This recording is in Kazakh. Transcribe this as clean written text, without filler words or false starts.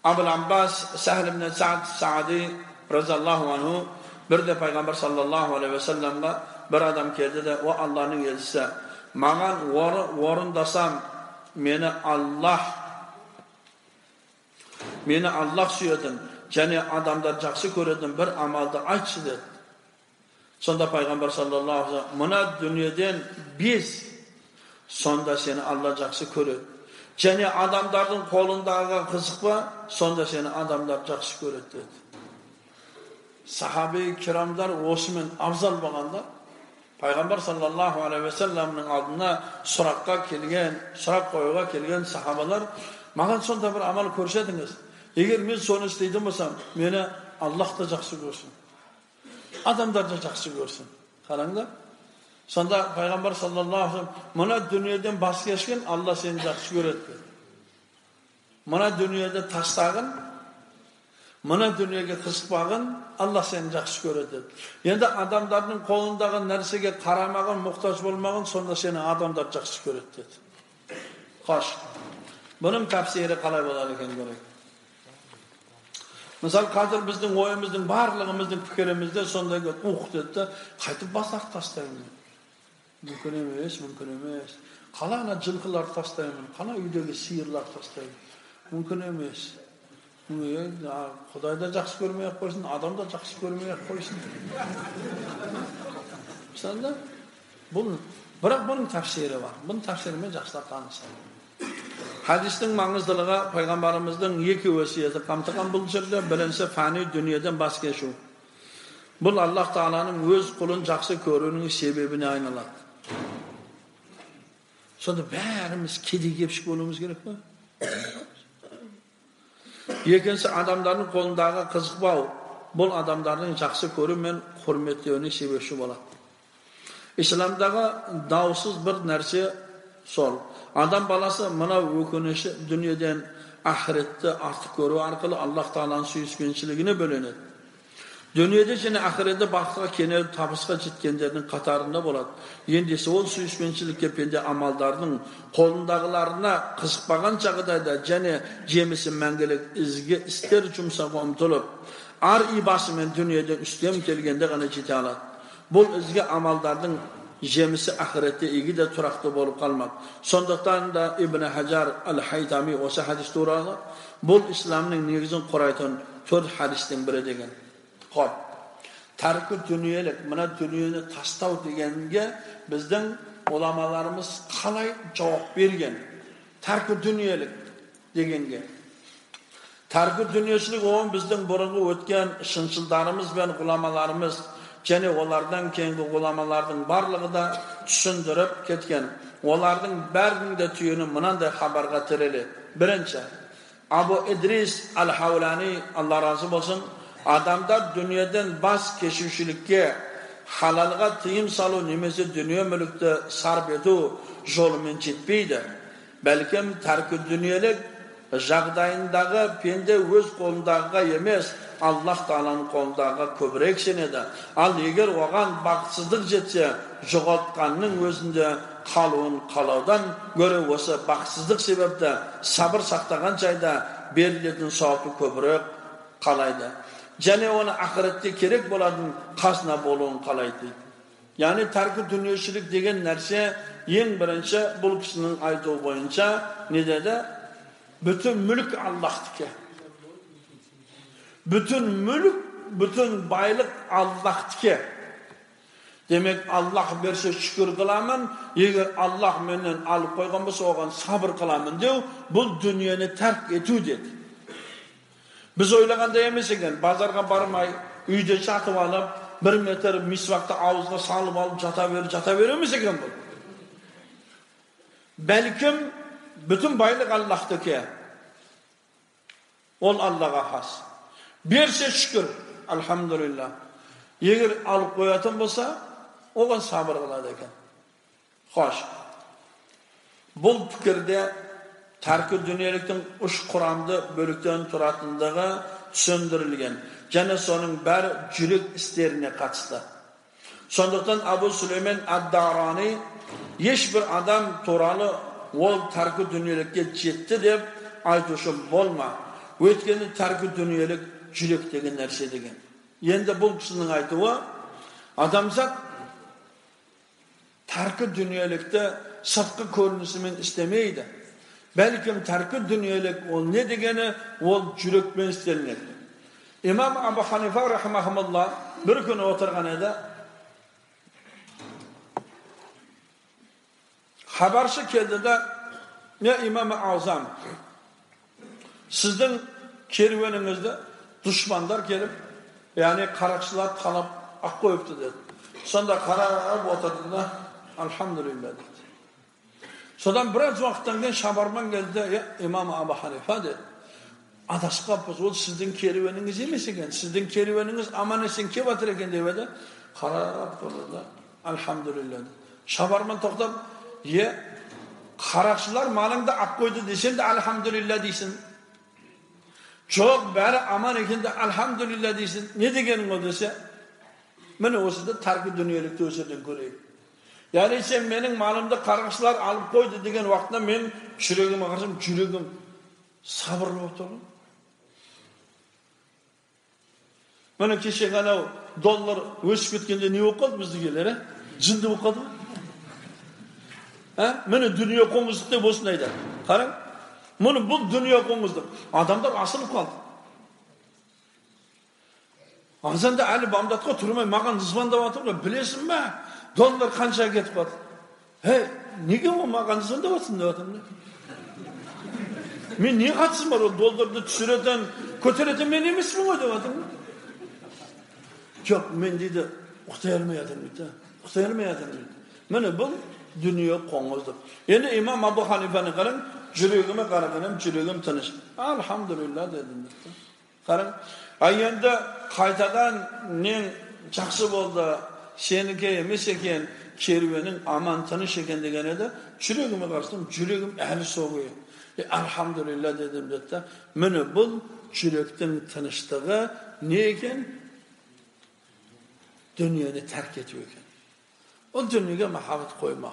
Абул Аббас Сахл ибн Саад Саади разиаллаху анху бірде пайғамбар саллаллаху алейхи уассаламға бір адам келді де, о Алланың елшісі, маған орындасам, мені Аллах сүйетін және адамдар жақсы көретін бір амалды айтшы деді. Сонда пайғамбар саллаллаху алейхи вассалам, мына дүниеден без, сонда сені Алла жақсы көреді. Және адамдардың қолындағы қызықпа, сонда сені адамдар жақсы көреді деді. Сахабе кирамдар осымен абзал болғанда, пайғамбар саллаллаху алейхи уассаламның алдына сұраққа келген, сұрақ қоюға келген сахабалар, маған сонда бір амал көрсетіңіз. Егер мен соны істейтін болсам, мені Аллах та жақсы көрсін, адамдар да жақсы көрсін. Қараңдар. Сонда пайғамбар саллаллаху алейхи вассалам, мына дүниеден бас кешкен Алла сені жақсы көреді деді. Мына дүниеде тастағын, мына дүниеге қызықпағын Алла сені жақсы көреді деді. Енді адамдардың қолындағы нәрсеге қарамаған, мұқтаж болмаған, сонда сені адамдар жақсы көреді деді. Қош. Бұның тәпсірі қалай болады екен көрейік. Мысал, қазір біздің ойымыздың барлығымыздың пікірімізде сондай ух деді де, қайтып бас артып тастаймын. Мүмкін емес, мүмкін емес. Қалай ана жылқыларды тастаймын, қалай үйдегі сиырларды тастаймын. Мүмкін емес. Құдай да жақсы көрмей ақ қойсын, адам да жақсы көрмей ақ қойсын. Сонда бұл, бірақ бұның тәпсірі бар. Бұның тәпсірімен жақсылап танысайық. Хадистің маңыздылығы пайғамбарымыздың екі өсиеті қамтыған бұл жерде. Бірінші, фәни дүниеден бас кешу. Бұл Аллах Тағаланың өз құлын жақсы көруінің себебіне айналады. Сонда бәріміз кедей кепшік болуымыз керек пе? Екінші, адамдардың қолындағы қызықпау. Бұл адамдардың жақсы көру мен құрметтеуіне себепші болады. Исламдағы даусыз бір нәрсе сол. Адам баласы мына өкініші дүниеден ақыретті артық көру арқылы Аллах Тағаланың сүйіспеншілігіне бөленеді. Дүниеде және ақыретте бақытқа кенеліп табысқа жеткендердің қатарында болады. Ендеше ол сүйіспеншілікке пенде амалдардың қолындағыларына қызықпаған жағдайда және жемісі мәңгілік ізгі істер жұмсауға ұмтылып, ар ибасымен дүниеден үстем келгенде ғана жете алады. Бұл ізгі амалдардың жемісі ақыретте игі де тұрақты болып қалмақ. Сондықтан да Ибн Хажар әл-Хайтами осы хадис туралы бұл исламның негізін құрайтын төрт хадистің бірі деген. Қоп, тәркі дүниелік, мына дүниені тастау дегенге біздің ғұламаларымыз қалай жауап берген? Тәркі дүниелік дегенге. Тәркі дүниешілік оған біздің бұрынғы өткен шыншылдарымыз бен ғұламаларымыз және олардан кейінгі ғұламалардың барлығы да түсіндіріп кеткен. Олардың бәрінің де түйіні мынандай хабарға тіреледі. Бірінші, Абу Идрис әл-Хаулани, Алла разы болсын, адамдар дүниеден бас кешушілікке, халалға тыйым салу немесе дүние мүлікті сарп ету жолымен жетпейді. Бәлкім тәркі дүниелік жағдайындағы пенде өз қолындағыға емес, Аллах Тағаланың қолындағыға көбірек сенеді. Ал егер оған бақытсыздық жетсе, жоғалтқанның өзінде қалуын қалаудан гөрі осы бақытсыздық себепті сабыр сақтаған жайда берілетін сауапты көбірек қалайды. Және оны ақыретте керек болатын қазына болуын қалайды. Яғни тәркі дүниешілік деген нәрсе ең бірінші бұл кісінің айтуы бойынша не деді? Бүтін мүлік Аллахтікі. Бүтін мүлік, бүтін байлық Аллахтікі. Демек, Аллах берсе шүкір қыламын, егер Аллах менен алып қойған болса, оған сабыр қыламын деу, бұл дүниені тәрк ету деді. Біз ойлағандай емес екен, базарға бармай, үйде жатып алып, бір метр мисвақты ауызға салып алып жата беріп, жата береміз екен бұл. Бәлкім бүтін байлық Аллахтікі. Ол Аллаға хас. Берсе шүкір, альхамдулилля. Егер алып қоятын болса, оған сабыр қылады екен. Хош. Бұл пікірде тәркі дүниеліктің үш құрамды бөліктен тұратындығы түсіндірілген. Және соның бәрі жүрек істеріне қатысты. Сондықтан Абу Сүлеймен ад-Дарани ешбір адам туралы ол тәркі дүниелікке жетті деп айтушы болма. Өйткені тәркі дүниелік жүрек деген нәрсе деген. Енді бұл кісінің айтуы, адамзат тәркі дүниелікті сыртқы көрінісімен істемейді. Бәлкім тәркі дүниелік ол не дегені, ол жүрекпен істелінеді. Имам Абу Ханифа рахимахумалла бір күні отырған еді. Хабаршы келді де, не имам Азам, сіздің керуеніңізді дұшпандар келіп, яғни қарақшылар талап ақ қойыпты деді. Сонда қарап отырды да, альхамдулилля деді. Содан біраз уақыттан кейін шабарман келді, имам Абу Ханифа деді. Адасып қалыппыз, ол сіздің керуеніңіз емес екен, сіздің керуеніңіз аман есен келіп жатыр екен деп еді. Қарап тұрды да, альхамдулилля деді. Шабарман тоқтап, қарақшылар малыңды ақ қойды десем де альхамдулилля дейсің. Жоқ, бәрі аман екен де альхамдулилля дейсің. Не дегенің ол десе, міне осыда тәркі дүниелікті осы жерден көрейік. Яғни сен менің малымды қарақшылар алып қойды деген уақытта мен жүрегіме қарасам, жүрегім сабырлы болып тұр. Міне кеше ғана доллар өсіп кеткенде не болып қалды біздікілер, жынды болып қалды ма? Міне дүние қоңыздық деп осыны айтады. Қараң, мұны бұл дүние қоңыздық. Адамдар асылып қалды. Азанда әлі бамдатқа тұрмай маған звондап жатыр ғой, білесің бе? Доллар қанша кетіп қалды? Hey, неге ол маған звондап жатсың деп жатырмын. Мен не қатысым бар, ол долларды түсіретін, көтеретін мен емеспін ғой деп жатырмын. Жоқ, мен дейді, ұқтай алмай жатырмын дейді. Ұқтай алмай жатырмын дейді. Міне бұл дүние қоңыздық. Енді имам Абу Ханифаны қараң, жүрегіме қарағаным, жүрегім тыныш. Альхамдулилля дедім. Қараң, енді қайтадан нең жақсы болды, сенікі емес екен, керуенің аман тыныш екен деген еді. Жүрегіме қарасам, жүрегім әлі соғıyor. Альхамдулилля дедім деді. Міне бұл жүректің тыныштығы не екен? Дүниені тәрк ету екен. Ол дүниеге махаббат қойма.